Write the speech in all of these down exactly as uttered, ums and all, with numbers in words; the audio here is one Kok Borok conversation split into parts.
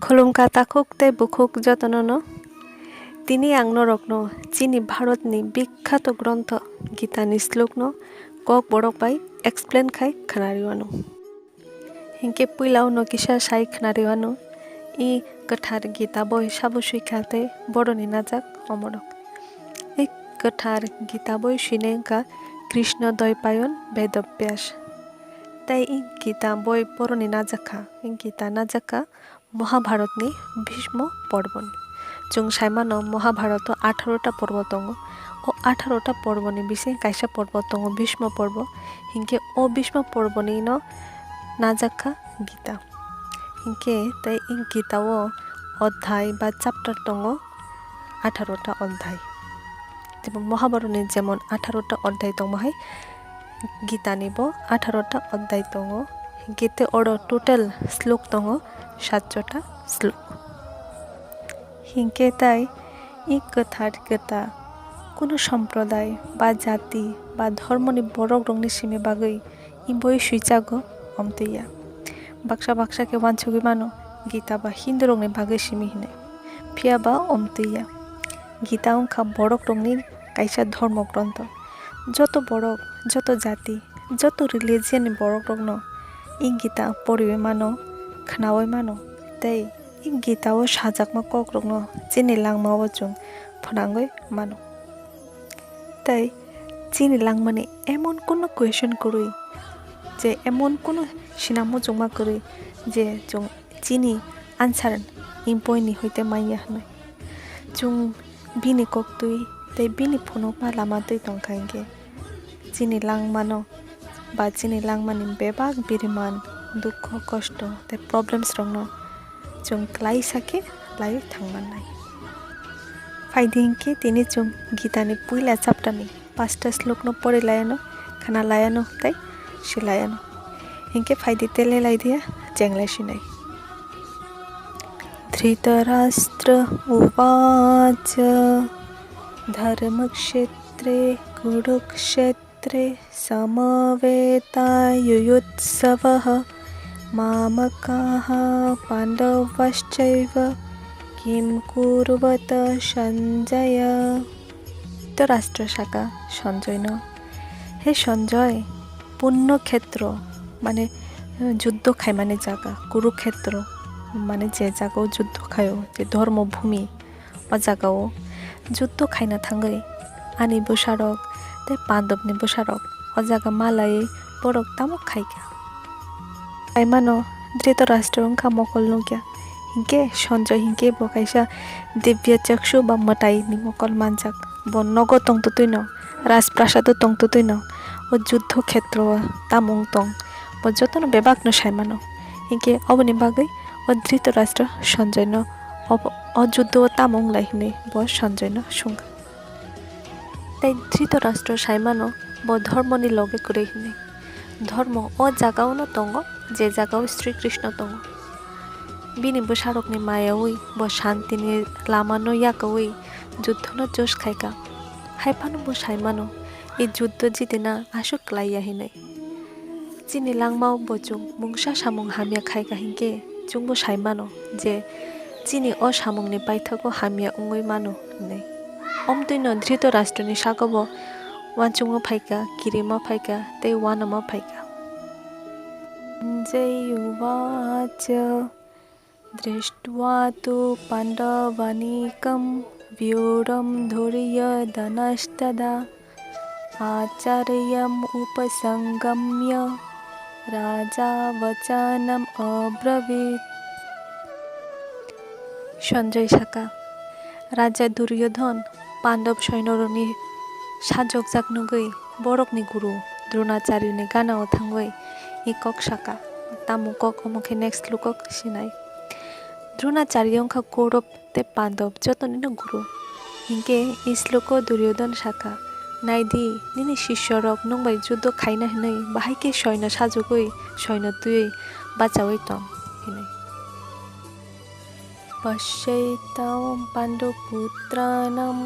Khulumkha takhuk tei bukhuk jotono no. Tini ang norokno chini Bharatni bikhyato grontho Gitani slukno Kokborok bai explain khai khnariwano. Hinkhe puila uno kisa sai khnariwano, i kwthar Gita boi sabo swikha tei boroni najak omorok. I kwthar Gita boi swinai wngkha Krishna Dwaipayan Bedobyas. Tei i Gita boi boroni najakha, i Gita najakha Mahabharatni Bhishmo porboni. Chwng saimano Mahabharato atharota porbo tongo. O atharota porboni bising kaisa porbo tongo Bhishmo porbo. Hinkhe o Bhishmo porbonino najakha Gita. Hinkhe tei i Gitao odhyay ba chapter tongo atharota odhyay. Jemon Mahabharatni jemon atharota odhyay tongma hai, Gitani bo atharota odhyay tongo. Hinkhe tei oro total slok tongo satchota slok. Hinkhe tei i kwthar Gita kunu somproday ba jati ba dhormoni borok rokni simi bagwi i boi swichago omtwi ya. Baksa baksa khe uansugwi mano Gita ba Hindu rokni bagwi simi hinwi. Phiya ba omtwi ya. Gita wngkha borok rokni kaisa dhormo grontho. Joto borok, joto jati, joto religion ni borok rokno i Gita poriwi mano, khnawi mano, tei i Gita o sajakma kok rokno chini langma o chwng phnangwi mano. Tei chini langmani emon kunu question kwrwi, je emon kunu sina muchungma kwrwi, je chwng chini answer i boini hoite manya hwnwi. Chwng bini koktwi tei bini phunukma lama twi tongkha hinkhe, chini langmano ba chini langmani bebak biriman, dukho, kosto tei problems rokno chwng klaisa khe laiwi thangmannai. Phaidi hinkhe tini chwng Gitani puila chapterni pasta slokno pori laiano, khna laiano tei si laiano. Hinkhe phaidi tele laidiya chenglai sinai. Dhritarashtra uvaca dharmakshetre kurukshetre samavetaayujutsavah mamakaha pandavasyaiva kim kurvata Sanjaya. Dhritarashtra saka Sanjoyno, "He Sanjoy, Punno Khetro, mane, juddo khaimani jaga, Kurukhetro, mane je jaga o juddo khaio, je dhormo bhumi, o jaga o juddo khaina thangwi ani bwsarok tei Pandobni bwsarok o jaga malaiwi borok tamo khaikha?" Saimano Dhritarashtra wngkha mokol nukya. Hinkhe Sanjoy hinkhe bo kaisa dibya chaksu ba mwtaini mokol manjak. Bo nogo tongtwtwino, Rajprasado tongtwtwino, o juddo khetro o tamo wng tong, bo jotono bebakno saimano. Hinkhe oboni bagwi o Dhritarashtra Sanjoyno obo, o juddo o tamo wnglai hwnwi bo Sanjoyno swngkha. Tei Dhritarashtra saimano bo dhormoni loge kwrwi hwnwi. Dhormo o jagao no tongo, je jagao Sri Krishna tongo. Bini bwsarokni mayaui bo shantini lamano yakaui juddhono choose khaikha. Haiphano bo saimano, e juddho jidina aswk klaiya hinwi. Chini langmao bo chwng mungsa samung hamya khaikha hinkhe chwngbo saimano je chini o samungni paithago hamya wngwi mano hinwi. Omtwino Dhritarashtrani sakobo uansukma phaikha, kirima phaikha tei uanama phaikha. Sanjay uvaca dristvā tu pāndavānīkaṃ vyūḷhaṃ duryodhanastada ācāryaṃ upasaṅgamya rājā vacanaṃ abrabhit. Sanjay saka, Raja Duryodhon Pandab soinorokni sajokjak nugwi borokni guru Dronacharyoni ganao thangwi e kok saka. Tamo kok omo khe next lukok sinai. Dronacharya wngkha Kaurab tei Pandab jotonino guru. Hinkhe e sloko Duryodhon sakha, "Naidi, nini sisyorok nwng bai juddo khaina hwnwi bahai khe soino sajogwi, soino twiwi bachaui tong," hinwi. Pasyaitvam pāndaputrānam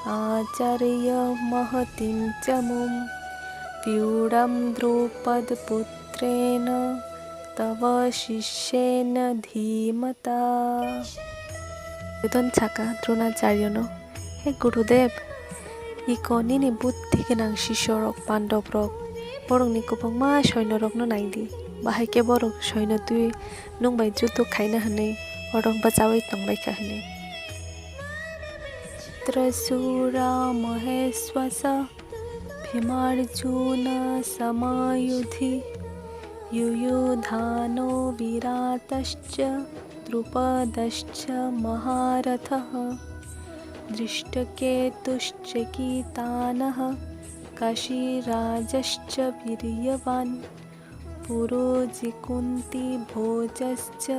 ācārya mahatiṃ camum vyūḷhaṃ drupadaputrena tava sishyena dhimata. Duryodhan saka Dronacharyono, "He Gurudev, iko nini buddhi gwnang sisyorok, pandobrok, borokni kwbangma soinorokno naidi. Bahai khe borok soino twi nwng bai juddo khaina hwnwi orok bachaui tongbaikha," hwnwi. Trasura maheswasa bhimarjuna samayudhi yuyudhano viratascha drupadascha maharathah. Drishtaketuschekitanaha kashirajascha viryavan puroji kuntibhojascha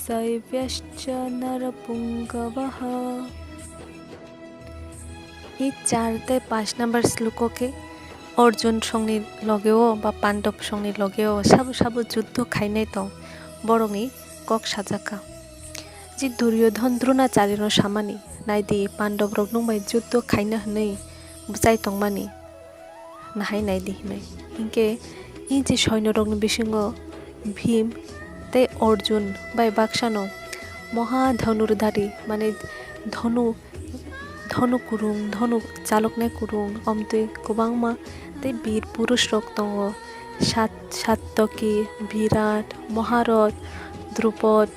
saivyascha narapungavah. I char tei panch number slokoke Arjun songni logeo ba Pandab songni logeo sabo sabo juddo khainai tong borokni kok sajakha. Je Duryodhon Dronacharyono samani, "Naidi, Pandabrok nwng bai juddo khaina hwnwi bwchai tongmani, nahai naidi," hwnwi. Hinkhe i je soinorokni bisingo Bhim tei Arjun bai baksano Moha Dhanurdhari, mane dhonu, dhonu kurung, dhonu chaloknai kurung, omtwi kwbangma tei bir purush rok tongo. Sat-, Satyaki, Virat, Moharat, Drupad,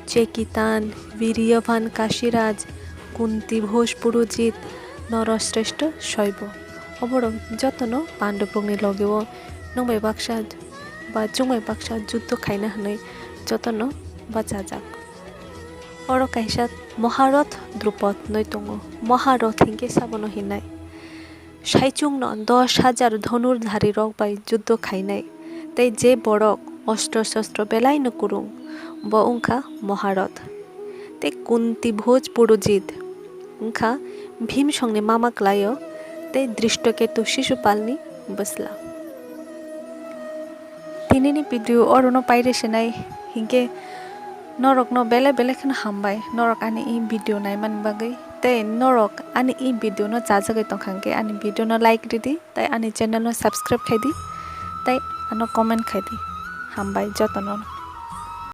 Chekitan, Viryavan, Kashiraj, Kunti, Bhoj, Purojit, Narashrestha, Soibo. Oborok jotono Pandabrokni logeo nwng bai baksa ba chwng bai baksa juddo khaina hwnwi jotono bachajak. Oro kaisa Moharat Drupad hinwi tongo. Moharat hinkhe sabono hinai. Saichungno dos hajar dhonurdhari rok bai juddo khainai, tei je borok ostro shostro belaino kurung, bo wngkha Moharat. Tei Kunti Bhoj Purojit wngkha Bhim songni mama kwlaio, tei Drishtaketu Sisupalni bwsla. Tinini video orono paire sinai, hinkhe norokno belai belai kheno hambai norok ani i video naimani bagwi. Tei norok ani i video no chajagwi tongkha hinkhe ani video no like ridi, tei ani channel no subscribe khaidi, tei ano comment khaidi. Hambai jotono.